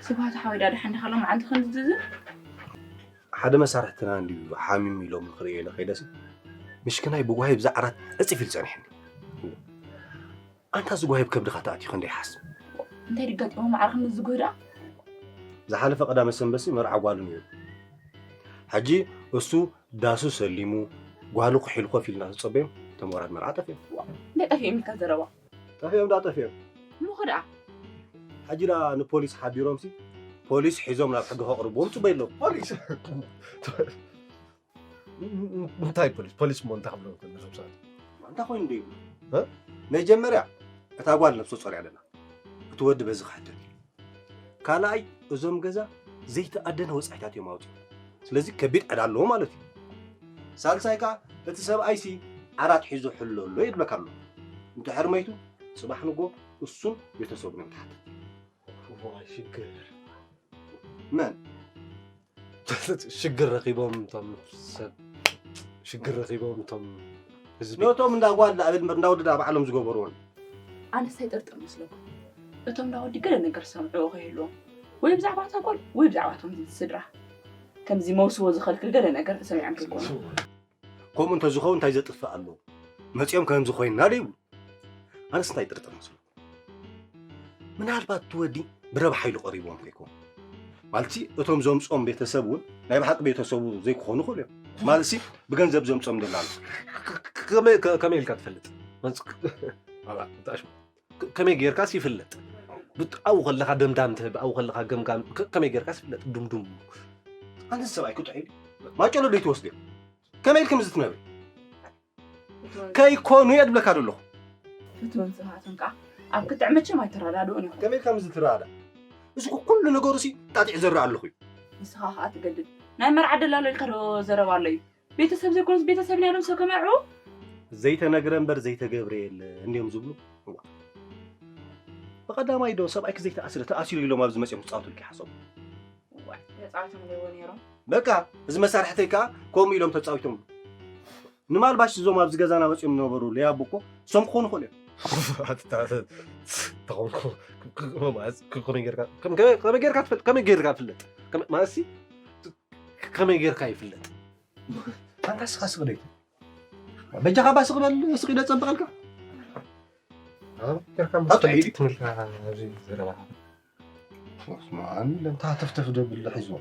ስብሃት ሓወይ፣ ዳዳ ሓንዳ ካሎ መዓልቲ ክንዝዝን? ሓደ መሳርሕትና እንድዩ ሓሚሙ ኢሎም ንኽርእዮ ኢለ ከይደሲ፣ ምሽክናይ ብጓሂ ብዛ ዓራት ዕጽፍ ኢሉ ጸኒሕኒ። ኣንታ እዚ ጓሂ ብከብድኻ ተኣትዩ ክንደይ ሓስብ። እንታይ ድጋጢሞ መዓር ክንዝጉህ ደኣ? ዝሓለፈ ቀዳመ ሰንበሲ መርዓ ጓሉ ነይሩ። ሕጂ እሱ ዳሱ ሰሊሙ፣ ጓሉ ክሒሉ ኮፍ ኢልና ዝጸበዮም እቶም ወራድ መርዓ ጠፊኦም። እንታይ ጠፊኦም ኢልካ ዘረባ? ጠፊኦም ደኣ ጠፊኦም። እሞ ኸ ደኣ? ሕጂ ደኣ ንፖሊስ ሓቢሮምሲ፣ ፖሊስ ሒዞም ናብ ሕጊ ከቕርብዎም ጽበይ ኣለዉ። ፖሊስ? እንታይ ፖሊስ? ፖሊስ እሞ እንታይ ክብሎም ከሎ ነዞም ሰባት? እንታይ ኮይኑ ደይብሉ? እ? መጀመርያ እታ ጓል ነብሰ ጾር እያ ኣለና። እቲ ወዲ በዚ ክሕተት እዩ። ካልኣይ፣ እዞም ገዛ ዘይተኣደነ ወጻኢታት እዮም ኣውጺኦም። ስለዚ ከቢድ ዕዳ ኣለዎ ማለት እዩ። ሳልሳይ ከኣ እቲ ሰብኣይሲ ዓራት ሒዙ ሕሎ ኣሎ የድበካ ኣሎ። እንድሕር መይቱ፣ ጽባሕ ንጎ እሱን ቤተሰቡን እዮም ተሓተቲ። እዋይ ሽግር። መን? ሽግር ረኺቦም እቶም ሰብ፣ ሽግር ረኺቦም እቶም ህዝቢ። ነቶም እንዳ ጓል ኣብ እንዳ ወዲ ደኣ ባዕሎም ዝገበርዎን። ኣነስ ኣይጠርጥር መስለኩም። እቶም እንዳ ወዲ ገለ ነገር ዝሰምዕዎ ከይህልዎም፣ ወይ ብዛዕባ እታ ጓል ወይ ብዛዕባ እቶም ስድራ ከምዚ መውስቦ ዝኸልክል ገለ ነገር ተሰሚዖም ከይኮኑ። ከምኡ እንተዝኸውን እንታይ ዘጥፍእ ኣሎ? መጺኦም ከምዚ ኮይንና ዶ ይብሉ? ኣነስ እንታይ ይጥርጥር መስለኩም? ምናልባት እቲ ወዲ ብረብሓ ኢሉ ቀሪብዎም ከይኮኑ። ማለትሲ እቶም ዘምጾም ቤተሰብ እውን ናይ ብሓቂ ቤተሰቡ ዘይክኾኑ ይኽእሉ እዮም። ማለትሲ ብገንዘብ ዘምጾም ደላሎ። ከ-፣ ከ-፣ ከመይ፣ ከ-፣ ከመይ ኢልካ ትፈልጥ? መጽ-፣ ኣባ፣ ብጣዕሽ-፣ ከ-፣ ከመይ ጌርካስ ይፍለጥ? ብት-፣ ኣብኡ ከለኻ ደምዳም ትህብ፣ ኣብኡ ከለኻ ገምጋም፣ ከ-፣ ከመይ ጌርካስ ይፍለጥ? ዱምዱም። ኣንተ ሰብኣይ ክጥዑይ ማጨሎ ዶ ይትወስድ? ከመይ ኢልኩም እዚ ትነብር? ከይኮኑ እየ ድብለካ ዘለኹ። ፍትውን ስብሃትን ከኣ ኣብ ክትዕ መቸም ኣይተረዳድኡን ኢኹም። ከመይ ኢልካ ምዚ ትረዳዳእ? እዚ ኩሉ ነገሩ ሲ ጣጢዕ ዘርእ ኣለኹ እዩ። ንስኻ ከኣ ትገድድ። ናይ መርዓ ደላሎ ኢልካ ዶ ዘረባ ኣሎ እዩ? ቤተሰብ ዘይኮኑስ ቤተሰብ ናይ ኢሎም ሰብ ከመርዑ? ዘይተነግረ እምበር ዘይተገብረ የለ እንዲዮም ዝብሉ። እዋ። ብቐዳማይ ዶ ሰብኣይክ ዘይተኣስረ ተኣሲሩ ኢሎም ኣብዚ መፅኦም ክፃወቱልካ ይሓሰቡ። እዋ፣ ተፃዊቶም ዶ ይዎ ነይሮም? በቃ፣ እዚ መሳርሕተይ ከኣ ከምኡ ኢሎም ተፃዊቶም። ንማልባሽ እዞም ኣብዚ ገዛና መፅኦም ዝነበሩ ለያቡ እኮ እሶም ክኾኑ ይኽእሉ እዮም። ኣታ-፣ ተኾንኩ፣ ከመይ ጌርካ፣ ከመይ ጌርካ ትፈል-፣ ከመይ ጌርካ ፍለጥ? ከመይ፣ ማለትሲ፣ ከመይ ጌርካ ይፍለጥ? ኣንታ ስኻ ስቕ ዶ ይትብል? በጃኻ ባ ስቕ በል፣ ስቕ ኢለ ጸብቐልካ። ኣብ ጌርካ ኣብ ትሕቲ። ትምህርትካ ኣብዚ ዘረባኻ። ስማ፣ ኣነ ለምታ ተፍተፍ ደብል ሒዝዎ።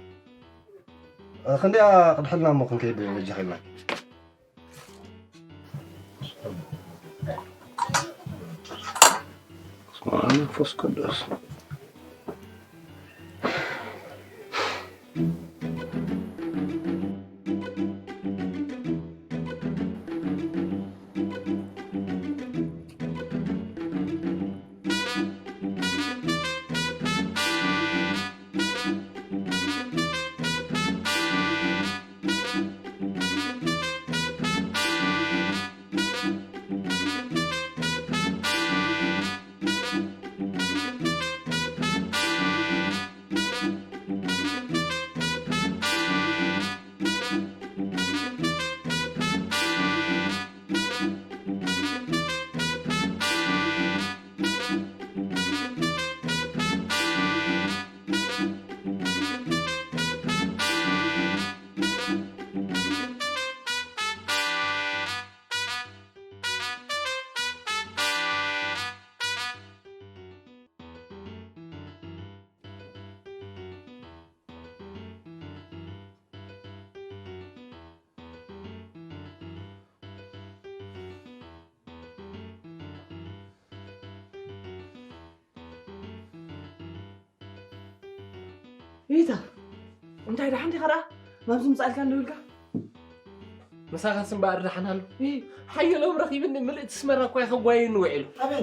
እ፣ ክንደያ ቅድሕልና እሞ ክንከይድ በጃኻ ኢልና። ስማ፣ መንፈስ ቅዱስ። ኢታ፣ እንታይ ደሓን ዲኻ ደኣ? ናብዚ ምጻእልካ እንዶ ኢልካ? ምሳኻስ እምበኣር ደሓን ኣሎ። እ። ሓየሎም ረኺብኒ፣ ምልእቲ ኣስመራ እኮ እያ ከጓየኒ ውዒሉ። ኣበይ?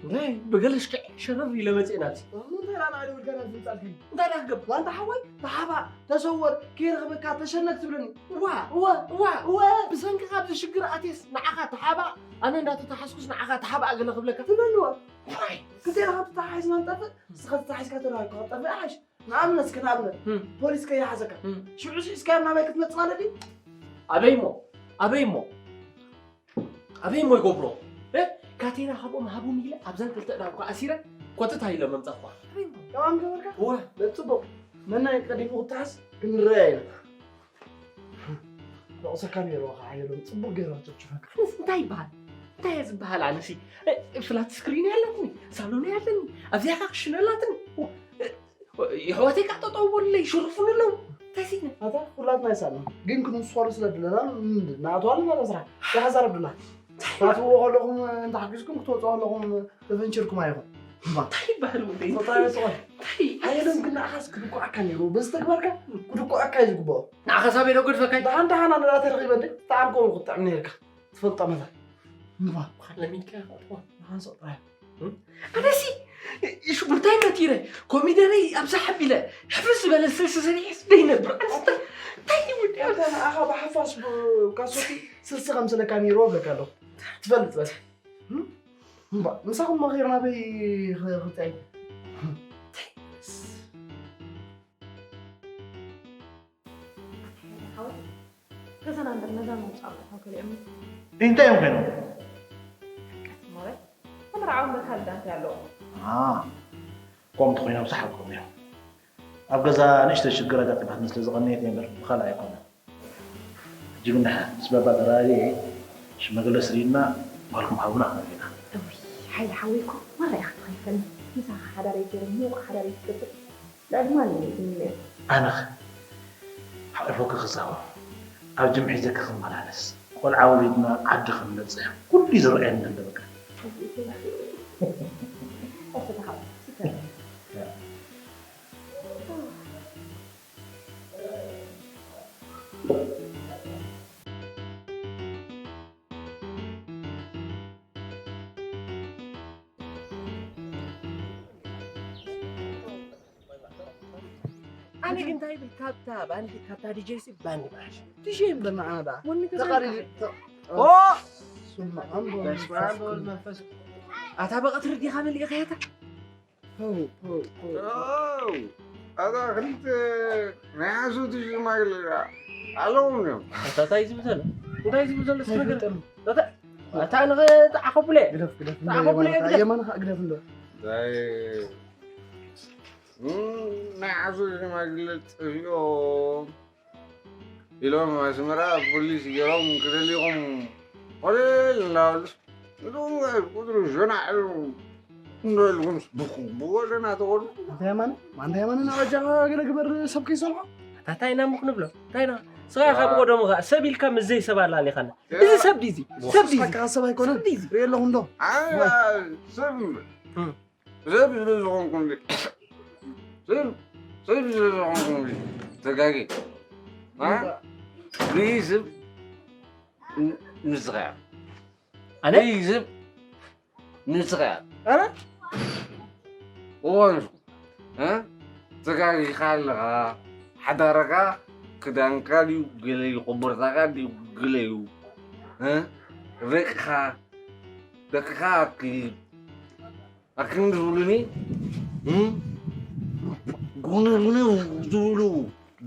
እንታይ? ብገለ ሽክዕ ሸረር ኢለ መጺአ ናብዚ። እንታይ ደኣ ንዓይ ደዊልካ ናብዚ ምጻእልካ? እንታይ ደኣ ክገብር? ዋንታ ሓወይ፣ ተሓባእ፣ ተሰወር፣ ከይረኽበካ ተሸነግ ትብለኒ። ዋ! ዋ! ዋ! ዋ! ብሰንክኻ ኣብዚ ሽግር ኣትየስ ንዓኻ ተሓባእ፣ ኣነ እንዳተተሓዝኩስ ንዓኻ ተሓባእ ገለ ክብለካ። ትብለኒ ዋ? ዋይ! ክልቴና ካብ ተተሓሒዝና ንጠፍእ፣ ንስኻ ተተሓሒዝካ ተረኺብካ ክትጠፍእ ይሓይሽ። ንኣብነት እስከ ንኣብነት፣ እም። ፖሊስ ከይሓዘካ። እም። ሽዑ ስሒዝካዮም ናባይ ክትመጽእ ማለት ድዩ? ኣበይ እሞ? ኣበይ እሞ? ኣበይ እሞ ይገብሮ? እ? ካቴና ካብኦም ሃቡኒ ኢለ ኣብዘን ክልተ እዳን እኳ ኣሲረ ኮትታ ኢለ መምጻእኳ። ተማም ገበርካ እወ በል ጽቡቕ መናይ ቀዲሙ ክትሓስ ክንረያ ኢና ነቕሰካ ነይሩ ከዓ ሓየሎም ጽቡቕ ገይሩ ኣጨፍጭፈካ ኣነስ እንታይ ይበሃል እንታይ እየ ዝበሃል ኣነሲ ፍላት ስክሪን ኣለኒ ሳሎን ኣለኒ ኣብዚኣ ከዓ ክሽነ ኣላትኒ የሕዋተይ ከዓ ጠጠው በሉለይ ይሽርፉኒ ኣለዉ እንታይ ሲነ ኣታ ኩላትና ይሳልና ግን ክንውስኸሉ ስለ ድለና ንኣትዋ ኣለና ስራሕ ተሓዛረብ ድላ ታትዎ ከለኹም እንተሓጊዝኩም ክትወፅኦ ከለኹም ተፈንችርኩም ኣይኹም እንታይ ይበሃል ወደይ እንታይ ይበሃል እንታይ ሓየሎም ግን ንዓኻስ ክድኩዓካ ነይሩ በዚ ተግባርካ ክድኩዓካ እዩ ዝግብኦ ንዓኻ ሳብ ኢለ ገድፈካ ደሓን ደሓን ኣነ ዳኣ ተረኺበ እንደ ብጣዕሚ ከምኡ ክጥዕም ነይርካ ትፈልጦ መታን እምባ ለሚድካ ንሓንሶ ጥራይ ኣነሲ ሽጉርታይ መቲረ ኮሚደረይ ኣብዛ ሓቢለ ሕፍስ ዝበለ ስልሲ ሰሪሐ ስደይ ነብር ኣንስተ እንታይ ይውዲ ኣንተ ንኣኻ ብሓፋስ ካሶቲ ስልሲ ከም ስለካ ነይርዎ ብለካ ኣለኹ ትፈልጥ በል እምባ ምሳኹም መኺር ናበይ ክጥዕም ገዛና እምበር ነዛ ምውፃእ መእታው ከሊኦም እንታይ እዮም ኮይኖም ማለት ተመርዓዊ መካል ዳንት ያለው ከምኡ ተኮይኖም ዝሓልኮም እዮም ኣብ ገዛ ንእሽተይ ሽግር ኣጋጢማትኒ ስለ ዝቐነየት እየ እምበር ብኻልእ ኣይኮነን ሕጂ ግን ደሓን ምስ ባባ ተረዳዲኤ ሽማግለ ስሪእና ጓልኩም ሃቡና ክንብል ኢና እውይ ሓይሊ ሓወይ እኮ ማራ ኢኻ ተኸይፈኒ ምሳኻ ሓዳረይ ገይረ ምዉቕ ሓዳረይ ክትገብር ልዕሊ ማንም እዩ ዝምነዮ ኣነኸ ሓቒፈኪ ክዛወር ኣብ ጅም ሒዘኪ ክመላለስ ቆልዓ ወሊድና ዓዲ ክንመፅእ ኩሉ እዩ ዝረኣየኒ ዘሎ በቃ እሺ ተሓ ኣነ ግን እንታይ ይብል ካብታ ባንዲ ካብታ ዲጀይሲ ባንዲ ማሽ ትሽይ እምበር ንዓና ደኣ ወኒ ተቓሪቡ ተዛሪባ ስማዕም ኣታ በቐትሪ ዲኻ መሊእኻያታ ኣታ ክልተ ናይ ሓሶት ሽማግለ ኣለዎም እዮም እንታይ ዝብል ዘሎ እንታይ ዝብል ዘሎ ስነገር ኣታ ንኽትዓኸቡለ ግደፍ ግደፍ ተዓኸቡለ ግደፍ የማንኻ ግደፍ እንዶ ናይ ሓሶት ሽማግለ ጠፊኦም ኢሎም ኣስመራ ፖሊስ ገይሮም ክደሊኹም ሆቴል እናበሉስ እቶም ቁፅሪ ሸናዕ እንዳበልኩም ብወደና ተኸዱ እንታይ የማነ ማንታ የማነ ናበጃኻ ገለ ግበር ሰብ ከይሰምዖ ኣታ እንታይ ኢና እሞ ክንብሎ እንታይ ኢና ስኻ ካብ ቀደሙ ኸዓ ሰብ ኢልካ ምስ ዘይሰብ ኣላሊኻና እዚ ሰብ ድዩ እዚ ሰብ ድዩ እዚ ስኻ ሰብ ኣይኮነን ሰብ ድዩ እዚ ርኢ ኣለኹ እንዶ ኣነ ሰብ ሰብ ስለ ዝኾንኩም ሰብ ሰብ ስለ ዝኾንኩም ተጋጊ ንስብ ንስኻ ኣነ ንስብ ንስኻ ኣረ እዋን ተጋጊኻ ኣለኻ ሓዳርኻ ክዳንካ ድዩ ገለ እዩ ኮቦርታኻ ድዩ ገለ እዩ ደቅኻ ደቅኻ ኣክል ኣክንዲ ዝብሉኒ ጉነ ጉነ ዝብሉ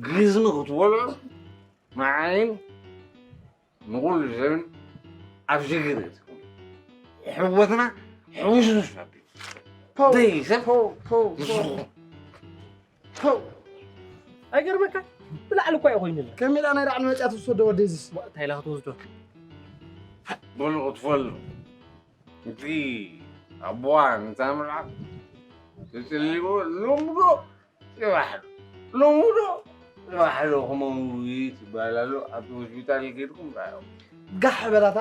ግዝሚ ክትበልዑ ንዓይን ንኹሉ ሰብን ኣብ ሽግር ሕወትና ሕውስውስ ኣቢሉ ደይ ሰብ ኣይገርመካ ብላዕሊ እኳ እዩ ኮይኑና ከመይ ደኣ ናይ ላዕሊ መፅያ ትወስዶ ወደዚስ እንታይ ኢላ ክትወስዶ በሉ ክትፈሉ እቲ ኣቦዋ ንታ ምርዓት ተጨሊሞ ሎምዶ ይባሕሉ ሎምዶ ይባሕሉ ክመውት ይባላሉ ኣብቲ ሆስፒታል ከድኩም ራዮ ጋሕ በላታ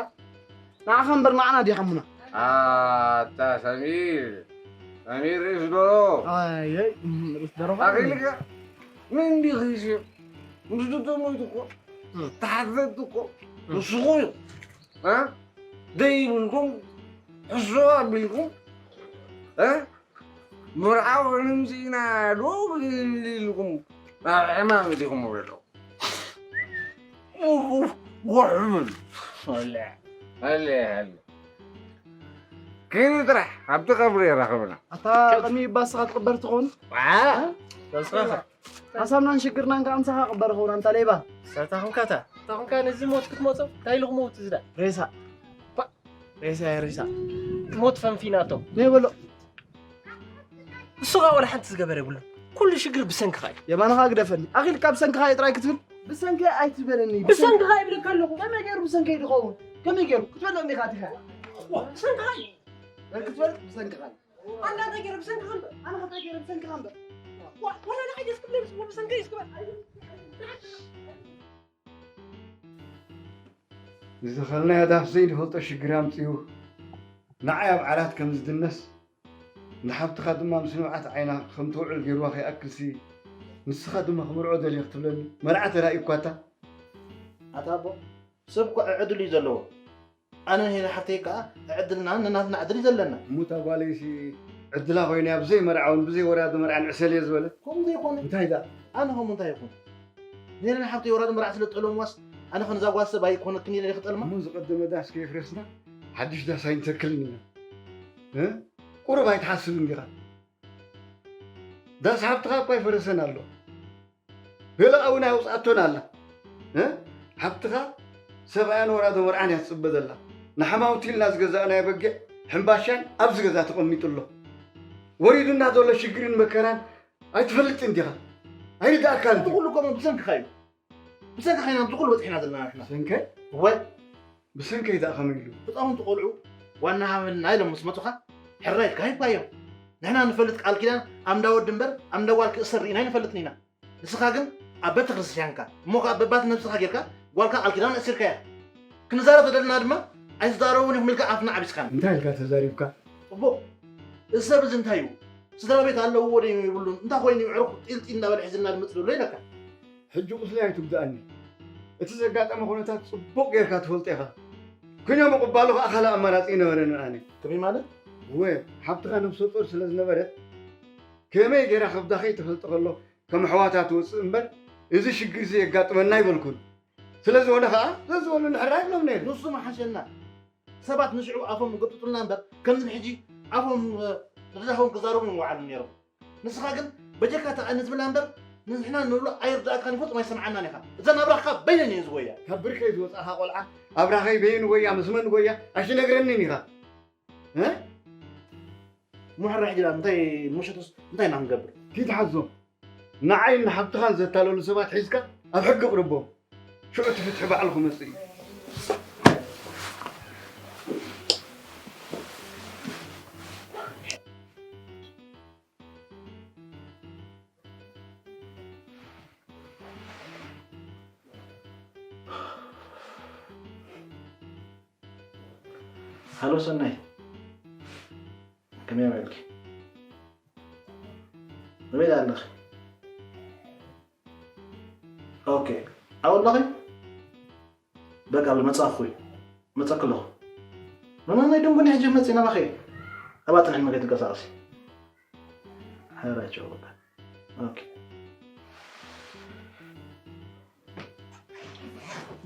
ንዓኻ እምበር ንዓና ዲኻ ሙና ኣታ ሰሚር ሰሚር ርእስ ዶሮ ኣየይ ርእስ ደረኻ ኣኺልካ ምን ዲኺ ምስ ተሞይቱ እኮ ተሓተት እኮ ንስኹ እዩ ደይ ይብልኩም ሕሶ ኣቢልኩም ምርዓው ንምፅኢና ዶ ኢልኩም ናብ ዕማም እዲኹም ውረዶ ጎሕብል ከይኑ ጥራሕ ኣብቲ ቀብሪ የራኽብና ኣታ ቅድሚ ባስኻ ትቕበር ትኸውን ሓሳብናን ሽግርናን ከዓ ምሳኻ ቅበር ኸውን ኣንታ ሌባ ሳታ ኹንካታ እታ ኹንካ ነዚ ሞት ክትመፆ እንታይ ኢሉ ክመውት ዝዳ ሬሳ ሬሳ ሬሳ ሞት ፈንፊናቶ። ነይ በሎ። እሱ ኸዓ ወላ ሓንቲ ዝገበረ የብሉን። ኩሉ ሽግር ብሰንክኻ እዩ። የማንኻ ግደፈኒ። ኣኺልካ ብሰንክኻ እዩ ጥራይ ክትብል? ብሰንከይ ኣይትበለኒ። ብሰንክኻ ይብለካ ኣለኹ። ከመይ ገይሩ ብሰንከይ ድኸውን? ከመይ ገይሩ? ክትበልዕ እንዲኻ ኣቲኻ። ዋ፣ ብሰንክኻ እዩ። ክትበልዕ ብሰንክኻ እዩ። ኣላ እንታይ ገይረ ብሰንክኻ እምበር? ኣነ እንታይ ገይረ ብሰንክኻ እምበር? ዋ፣ ወላ ንዓይ ደስ ክብለኒ ብሰንከይ እስክበል። ዝኸልናዮ ዳስ ዘይንፈልጦ ሽግር ኣምጺኡ ንዓይ ኣብ ዓራት ከም ዝድነስ፣ ንሓብትኻ ድማ ምስ ንብዓት ዓይና ከም ትውዕል ገይርዋ ከይኣክልሲ፣ ንስኻ ድማ ክምርዖ ደልየ ክትብለኒ፣ መርዓ ተራእዩ እኳ እታ። ኣታ ኣቦ፣ ሰብ እኮ ዕዕድል እዩ ዘለዎ። ኣነን ሄለን ሓፍተይ ከኣ ዕዕድልና ነናትና ዕድል እዩ ዘለና። እሙታ ጓለይሲ ዕድላ ኮይና ብዘይ መርዓ እውን ብዘይ ወራዲ መርዓ ንዕሰል እየ ዝበለ። ከምኡ ዘይኮነ። እንታይ ደኣ? ኣነ ከምኡ እንታይ ይኹን? ሄለን ሓፍተይ ወራዲ መርዓ ስለ ዝጠለምዋስ ኣነ ከ ነዛ ጓል ሰብ ኣይኮነክን ኢለ ክጠልማ? እሞ ዝቐደመ ዳስ ከየፍረስና ሓድሽ ዳስ ኣይንተክልን ኢና። እ? ቁሩብ ኣይትሓስብን ዲኻ? ዳስ ሓብትኻ እኳ ኣይፈረሰን ኣሎ። ገለ እውን ኣይውፅኣቶን ኣላ። እ? ሓብትኻ ሰብኣያን ወራዶ መርዓን እያ ትፅበ ዘላ። ንሓማውቲ ኢልና ዝገዛእናዮ በጊዕ ሕምባሻን ኣብዚ ገዛ ተቐሚጡ ኣሎ። ወሪዱና ዘሎ ሽግርን መከራን ኣይትፈልጥን ዲኻ? ኣይርዳእካን ድዩ? ኩሉ ከምኡ ብሰንክኻ እዩ። ብሰንክኻ ኢና ኣብዚ ኩሉ በፂሕና ዘለና ንሕና። ብሰንከይ? እወ። ብሰንከይ ደኣ ከመይ ኢሉ? ህፃውንቲ ቆልዑ ዋና ሃበና ኢሎም ምስ መፁኻ ሕራይ ኢልካ ሂብካዮም። ንሕና ንፈልጥ ቃል ኪዳን ኣብ እንዳ ወዲ እምበር ኣብ እንዳ ጓል ክእሰር ርኢና ኣይንፈልጥን ኢና። ንስኻ ግን ኣብ ቤተ ክርስቲያንካ እሞ ከኣ በባት ነብስኻ ጌርካ ጓልካ ቃል ኪዳን ኣሲርካያ። ክንዛረብ ተደልና ድማ ኣይትዛረቡን ኢኹም ኢልካ ኣፍና ዓቢስካና። እንታይ ኢልካ ተዛሪብካ? ጽቡቕ። እዚ ሰብ እዚ እንታይ እዩ? ስድራ ቤት ኣለውዎ ድዩ የብሉን? እንታይ ኮይኑ እዩ ዕሩኽ ጢልጢል እናበለ ሒዝና ዝመጽእ ዘሎ ኢለካ? ሕጂ ቁስለይ ኣይትጉድኣኒ። እቲ ዘጋጠመ ኩነታት ጽቡቕ ጌርካ ትፈልጦ ኢኻ። ግን ምቕባሉ ከኣ ካልእ ኣማራጺ ኣይነበረንን ኣነ። ከመይ ማለት? እወ፣ ሓብትኻ ነብሰ ጡር ስለ ዝነበረት፣ ከመይ ጌራ ከብዳ ከይትፈልጦ ከሎ ከም ኣሕዋታ ትወጽእ እምበር፣ እዚ ሽግር እዚ የጋጥመና ኣይበልኩን። ስለ ዝኾነ ከኣ፣ ዘዝበሉ ንሕራይ ይብሎም ነይሩ። ንሱ ምሓሸና። ሰባት ንሽዑ ኣፎም ይጎጥጡልና እምበር፣ ከምዚ ንሕጂ ኣፎም፣ እ፣ ደድላኾም ክዛረቡ ይወዓሉ ነይሮም። ንስኻ ግን በጀካ ተቐኒ ትብላ እምበር፣ ንሕና ንብሎ ኣይርድኣካን እዩ፣ ፍጹም ኣይሰምዓናን ኢኻ። እዛ ናብራኻ በይነን እየን ዝጎያ። ካብ ብርከይ ዝወጻእኻ ቆልዓ፣ ኣብራኸይ በይኑ ጎያ፣ ምስ መን ጎያ፣ ኣይትነግረንን ኢኻ። እ? ምሕራይ ሕጂ እንታይ ምሸትስ እንታይ ኢና ክንገብር? ኪድ ሓዞም። ንዓይን ንሓብትኻን ዘታለሉ ሰባት ሒዝካ ኣብ ሕጊ ኣቕርቦም። ሽዑ እቲ ፍትሒ ባዕሉ ክመጽእ እዩ። ሃሎ ሰናይ፣ ከመይ ውዒልኪ? ኣበይ ኣለኺ? ኦኬ፣ ኣብኡ ኣለኺ? በቃ፣ በል መጻእኩ፣ መጻእኩ ኣለኹ። መማናይ ደንጎኒ ሕጂ መጺእ ናባኺ። ኣብኣ ጽንሒ፣ መገዲ ትንቀሳቐሲ። ሕራይ ቻው፣ በቃ። ኦኬ።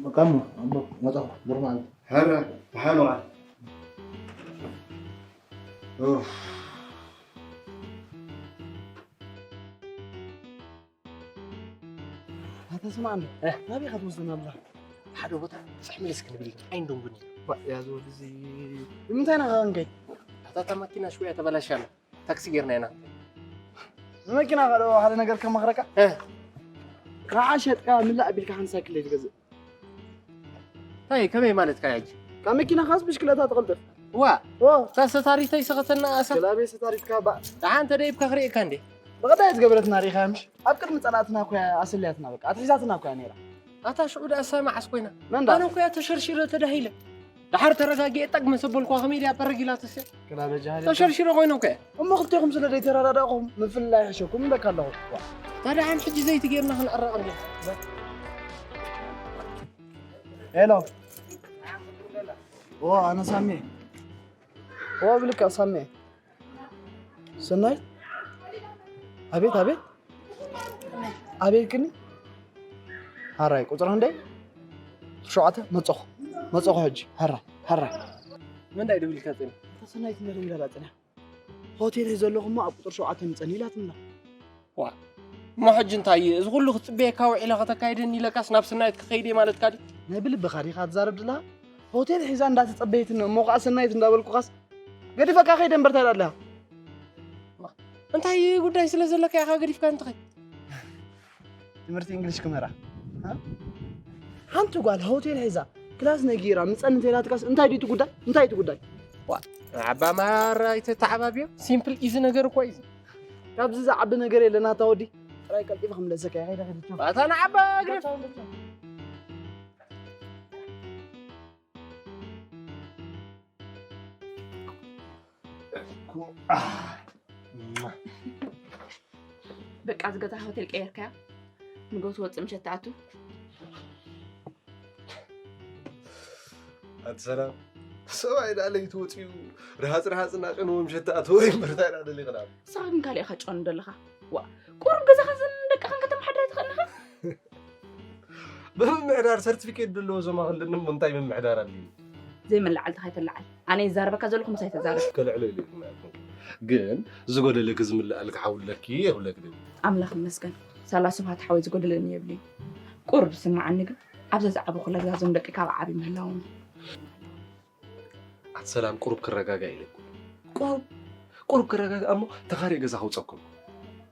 በቃ እሞ፣ እሞ መጻእኩ፣ ብሩኽ መዓልቲ። ሕራይ፣ ደሓን ዋል። ኡፍ። ኣታ ስማዕ እንዶ፣ እ? ናበይ ኢኻ ትወስደና ኣለኻ? ሓደ ቦታ ጽሕ ምልስ ክንብል ኢና። ኣይንደንጉን ኢና። ዋ፣ ያዝ ወዲ እዚ። ንምንታይ ኢና ኸ ክንከይድ? ኣታ እታ ማኪና ሽውያ ተበላሽያ ኣላ። ታክሲ ጌርና ኢና። ንመኪና ኸ ሓደ ነገር ከማኽረካ? እ? ከዓ ሸጥካ ምላእ ኣቢልካ ሓንቲ ሳይክል ትገዝእ። እንታይ ከመይ ማለትካ ሕጂ? ካብ መኪናኻስ ብሽክለታ ትቕልጥፍ። ዋ፣ ኦ። እታ ሰታሪተይ ሰኸተና ኣሳ። ክላበይ ሰታሪትካ ባእ። ደሓን ተደይብካ ክርእየካ እንዴ? ብቐዳይ ዝገበረትና ርኢኻያ ምሽ? ኣብ ቅድሚ ጸላእትና እኮ እያ ኣሰልያትና በቃ። ኣትሒዛትና እኮ እያ ነይራ። ኣታ ሽዑ ደኣ እሳ መዓስ ኮይና? መን ደኣ? ኣነ እኮ እያ ተሸርሺረ ተዳሂለ። ደሓር ተረጋጊኤ ጠግ መሰበልኳ ከመይ ድያ በረግ ኢላትስ እያ? ክላበ ጃህል። ተሸርሺረ ኮይነ እኮ እያ። እሞ ክልቴኹም ስለ ዘይተረዳዳእኹም ምፍልላይ ይሕሸኩም እብለካ ኣለኹ። ዋ። ታዲያ ሓን ሕጂ ዘይቲ ጌርና ክንዕረቕ እንዲና። ሄሎ። ኦ፣ ኣነ ሳሚ። ኦ፣ ብልካ ሳሚ። ሰናይ? ኣቤት፣ ኣቤት። ኣቤት ክኒ? ሃራይ፣ ቁጽሪ ክንደይ? ሸውዓተ? መጸኹ። መጸኹ ሕጂ። ሃራይ፣ ሃራይ። መን ዳይ ደዊልካ ጽንሕ? እታ ሰናይት እንዳ ደዊላ ጽንሕ። ሆቴል ዘለኹ እሞ ኣብ ቁጽሪ ሸውዓተ ምጸኒ ኢላትና። ዋ፣ እሞ ሕጂ እንታይ እዩ? እዚ ኩሉ ክጽበየካ ውዒለ ከተካይደኒ ኢለካስ ናብ ሰናይት ክኸይድ እየ ማለትካ ድዩ? ናይ ብልብኻ ዲኻ ትዛረብ ዘለኻ? ሆቴል ሒዛ እንዳተጸበየትኒ እሞ ከኣ ሰናይት እንዳበልኩኻስ ገዲፈካ ከይደ እምበር እንታይ ደኣ ኣለኻ? እንታይ ጉዳይ ስለ ዘለካ ኢኻ ገዲፍካ እንትኸይ? ትምህርቲ እንግሊሽ ክምህራ። ሓንቲ ጓል ሆቴል ሒዛ ክላስ ነጊራ ምጸን እንተይላትካስ እንታይ ድዩ እቲ ጉዳይ? እንታይ እቲ ጉዳይ? ዋ፣ ዓባ ማራ ኣይተተዓባብዮ። ሲምፕል ኢዚ ነገር እኮ እዩ። ካብዚ ዝዓቢ ነገር የለን ኣታ ወዲ። ጥራይ ቀልጢፈ ክምለሰካ እየ። ከይደ ከይደ። ኣታ ንዓባ እግሪ። በቃ፣ እዚ ገዛ ሆቴል ቀየርካያ? ንጎ ትወፅእ ምሸት ትኣቱ? ኣቲ ሰላም፣ ሰብኣይ ደኣ ለይቲ ወፂኡ፣ ርሃፅ ርሃፅ እናጨነዎ ምሸት ትኣትዎ ወይ እምበር እንታይ ደኣ ደሊኽና? ንስኻ ግን ካልእ ኢኻ ትጨኑ ዘለኻ። ዋ፣ ቁሩብ ገዛኻ ዘን ደቅኻን ከተመሓድራ ትኽእል ኢኻ? ብምምሕዳር ሰርቲፊኬት ዘለዎ ዞማ ክንድንም እንታይ ምምሕዳር ኣድልዩ? ዘይመላዓልትኻ ኣይተላዓል። ኣነ ይዛረበካ ዘለኹ ምሳይ ተዛረብ። ከልዕሎ ኢለ ኢልና ኣይኮንኩን። ግን ዝጎደለኪ ዝምልኣልኪ ሓው ኣለኪ የብለኪ ድዩ? ኣምላኽ ይመስገን። ሳላ ስብሃት ሓወይ ዝጎደለኒ የብልዩ። ቁሩብ ዝስምዓኒ ግን ኣብዛ ዝዓበኹላ ገዛ ዞም ደቂ ካብ ዓቢ ምህላዎም። ኣቲ ሰላም ቁሩብ ክረጋጋእ ኢለኩ። ቁሩብ፣ ቁሩብ ክረጋጋእ እሞ ተኻርየ ገዛ ከውፀኩም።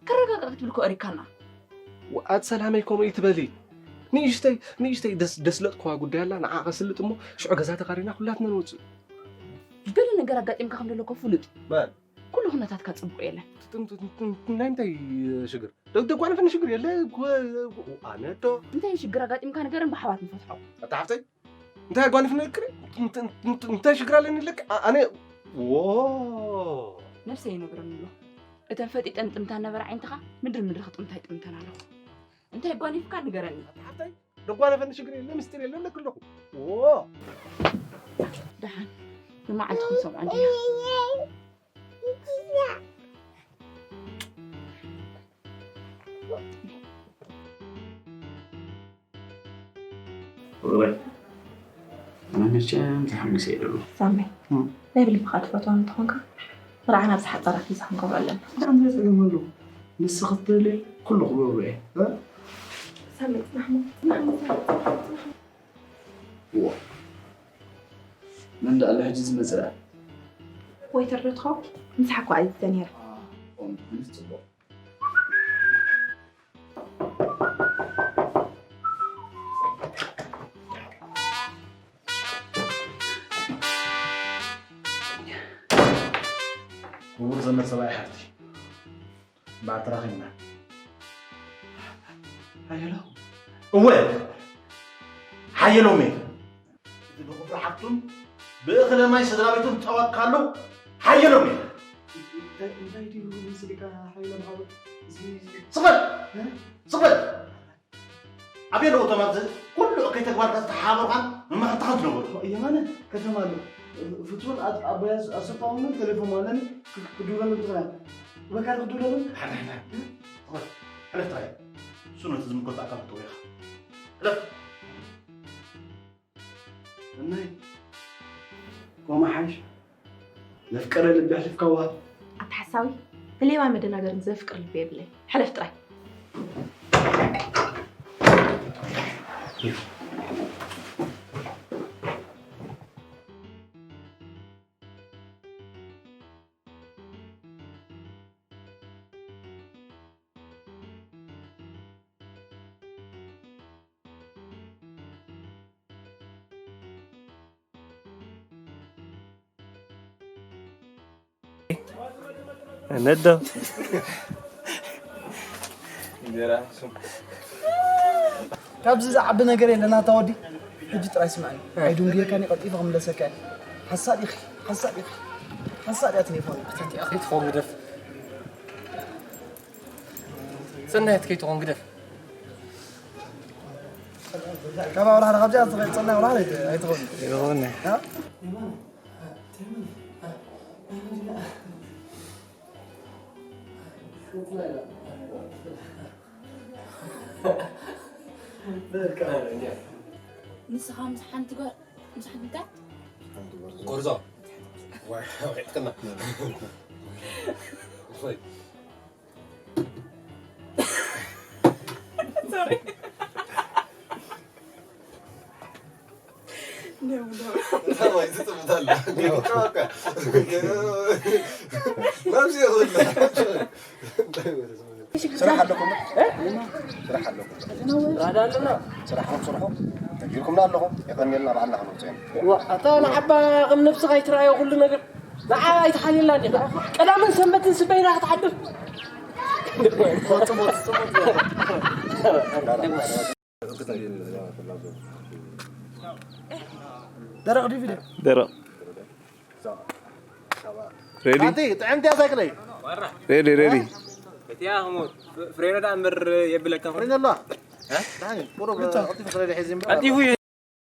ክረጋጋእ ክትብል እኮ እሪካና። ኣቲ ሰላመይ ከምኡ ይትበሊ። ንእሽተይ፣ ንእሽተይ ደስ-፣ ደስለጥኩዋ ጉዳይ ኣላ፣ ንዓ ከስልጥ እሞ ሽዑ ገዛ ተኻሪና ኩላትና ንወፅእ። ገለ ነገር ኣጋጢምካ ከም ዘሎ እኮ ፍሉጥ እዩ። ማን? ኩሉ ኩነታትካ ጽቡቕ የለን። ትን-፣ ትን-፣ ትን-፣ ናይ እንታይ ሽግር? ደ-፣ ደጓነፈኒ ሽግር የለ። ጎ-፣ ጎ-፣ ኣነ ዶ? እንታይ ሽግር ኣጋጢምካ ንገረን ብሓባር ንፈትሖ። ኣታ ሓፍተይ፣ እንታይ ኣጓኒፍኒ እልክሪ? እንት-፣ እንት-፣ እንታይ ሽግር ኣለኒ ኢለኪ? ኣ-፣ ኣነ፣ ዎ። ነብሰይ ይነግረኒ ኣሎ። እተን ፈጢጠን ጥምታ ነበረ ዓይንትኻ፣ ምድሪ ምድሪ ክጥምታ ይጥምተን ኣለኹ። እንታይ ኣጓኒፍካ ንገረኒ። ኣታ ሓፍተይ፣ ደጓነፈኒ ሽግር የለ፣ ምስጢር የለ፣ ኣለኪ ኣለኹ። ዎ። ደሓን፣ ንመዓልቲ ክንሰምዖ እንዲና። ፍቕረይ፣ ኣነ መቸም ተሓጒሰ እየ ደሎ። ሳሚ፣ እም። ናይ ብልብኻ ትፈትዋ እንተኾንካ፣ መርዓና ኣብ ዝሓጸረ ሒዛ ክንገብሮ ኣለና። እንታይ ጸገም ኣለዎ? ንስኺ ትደልዮ ኩሉ ክገብሮ እየ። እ? ሳሚ፣ ጽናሕ እሞ፣ ጽናሕ እሞ፣ ሳሚ፣ ጽናሕ፣ ጽናሕ። እዋ። መን ደኣ ኣሎ ሕጂ ዝመጽእ ደኣ? ወይተር ዶ ትኸውን? ምሳሕ እኮ ኣዚዘ ነይረ። አ፣ ከምኡ ትብሊ ጽቡቕ። ክቡር ዘመድ ሰብኣይ ሓፍቲ፣ እምበኣር ተራኺብና። ሓየሎ? እወ፣ ሓየሎሜ። እቲ ብኽብሪ ሓፍቱን ብእኽለ ማይ ስድራ ቤቱን ዝጸወትካሉ ሓየሎም እዩ። እንታይ፣ እንታይ ድዩ ምስልካ ሓየሎም ሓወይ? እዚ ስቕ በል! እ? ስቕ በል! ኣበይ ኣለዉ እቶም ኣብዚ ኩሉ እከይ ተግባርካ ዝተሓባበሩኻን መማህርትኻን ዝነበሩ? የማነ ከተማ ኣሎ። ፍቱን ኣብ-፣ ኣቦይ ኣስ-፣ ኣሰፋ እውን ቴሌፎን ኣለኒ። ክ-፣ ክድውለሉ ትኽእል። በካ ክድውለሉ? ሓና፣ ሓና። እ? ስቕ በል። ሕለፍ ጥራይ። እሱ ነቲ ዝምልከቶ ኣካል ክትጠውዮ ኢኻ። ሕለፍ። እነይ፣ ኮማ ሓይሽ፣ ዘፍቀረ ልቢ ኣሕሊፍካ ወሃብ። ኣታ ሓሳዊ፣ ብሌባ መደናገርን ዘፍቅር ልቢ የብለይ። ሕለፍ ጥራይ። ነዶ። እንጀራ ስም። ካብዚ ዝዓቢ ነገር የለን ኣታ ወዲ። ሕጂ ጥራይ ስምዐኒ። ኣይ። ኣይድንጉየካን እየ፣ ቀልጢፈ ክምለሰካ እየ። ሓሳድ ኢኺ፣ ሓሳድ ኢኺ። ሓሳድ እያ ቴሌፎን። ኣታ እቲኣ ከይትኾን ግደፍ። ጽናየት ከይትኾን ግደፍ። ካብ ኣውራሪ ካብዚኣ ዝኸ-፣ ጽናይ ኣውራሪ ኣይትኾን። ይኹን። እ? ንስኻ ምስ ሓንቲ ጓል፣ ምስ ሓንቲ እንታይ? ጎርዞ። ዋይ፣ ዋይ፣ ጥቅና። ወይ። ሶሪ። እንደው፣ እንደው። ወይ ዝጥምት ኣሎ። ገዲካ በቃ። ናብዚ ይኹን። ስራሕ ኣለኩም? ስራሕ ኣለኩም? ራዳ ኣለና። ስራሕኩም ስርሑ። ነጊርኩምና ኣለኹም። የቐንየልና፣ ባዕልና ክንወፅኦ ኢና። ዋ፣ ኣታ ንዓባ ከም ነብስኻ ኣይትረኣዮ ኩሉ ነገር። ንዓ ኣይትሓልየላ እንዲኻ። ቀዳምን ሰንበትን ስበይና ክትሓድር። ደረቕ ዲቪ ደረቕ። ደረቕ። ሬዲ? ኣንቲ ጥዕምቲ እያ ሳይክለይ። ሬዲ፣ ሬዲ። እቲኣ ህሞት ፍሬኖ ደኣ እምበር የብለካ። ፍሬኖ ኣለዋ። ዳኒ፣ ቁሩብ ቀልጢፉ ስለ ዝሕዝ እምበር። ቀልጢፉ እዩ።